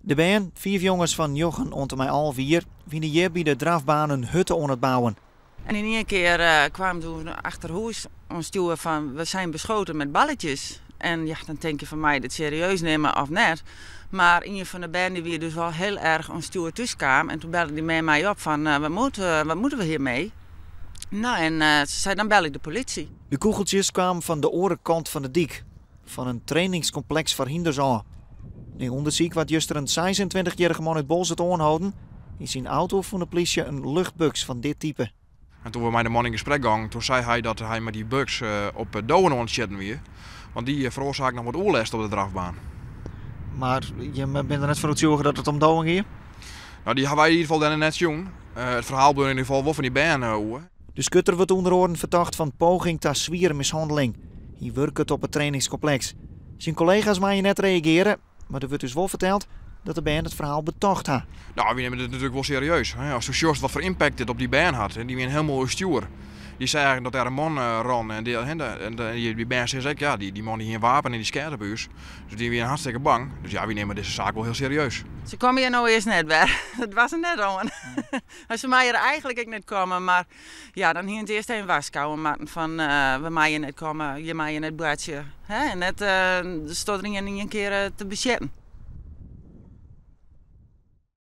De bern, fiif jonges fan njoggen oant en mei 11 jier, wiene hjir by de drafbaan in hutte oan it bouwen. En yn ien kear eh, kwam toen achter hûs oanstjoer fan we zijn beschoten met balletjes. En ja, dan tink je fan mei dit serieus nimme of net. Mar ien fan de bern die wie dus wel heel erg oanstjoer thús kaam. En toen belde die man my op fan uh, wat, moet, uh, wat moeten we hiermee? Nou, en uh, ze zei dan bel ik de politie. De kûgeltsjes kwamen fan de oare kant fan de dyk, fan in trainingskompleks foar hynders ôf. Nei ûndersyk waard juster in 26-jierrige man út Boalsert oanholden. Yn syn auto fûn de plysje in luchtbuks fan dit type. En toen we mei de man yn gesprek gongen, toen sei hy dat hy mei dy buks op dowen oan it sjitten wie. Want dy feroarsaken noch wat oerlêst op de drafbaan. Mar jimme binne der net fan oertsjûge dat it om dowen gie? Nou, dy ha wy yn ieder gefal dêr net sjoen. It ferhaal bleau yn ieder gefal wol fan dy bern oer. De skutter wurdt ûnder oaren fertocht fan poging ta swiere mishanneling. Hy wurket op it trainingskompleks. Syn kollega's meie net reageare, mar der wurdt ús wol ferteld dat de bern it ferhaal betocht ha. Nou, wy nimme dit natuerlik wol serieus. Ast sjochst wat foar impact dit op dy bern hat. Dy wiene hielendal oerstjoer. Dy seagen dat der in man ran en dy bern sizze ek, ja, dy man dy hie in wapen en dy skeat op ús. Dus dy wiene hartstikke bang. Dus ja, wy nimme dizze saak wol hiel serieus. Se komme hjir no earst net wer. Dat was er net oan. Se meie der eigentlik ek net komme, mar ja, dan hiene se earst even warskôge moatten fan we meie net komme, je meie net boartsje. Hè? En net uh, stoar der ien yn ien kear te besjitten.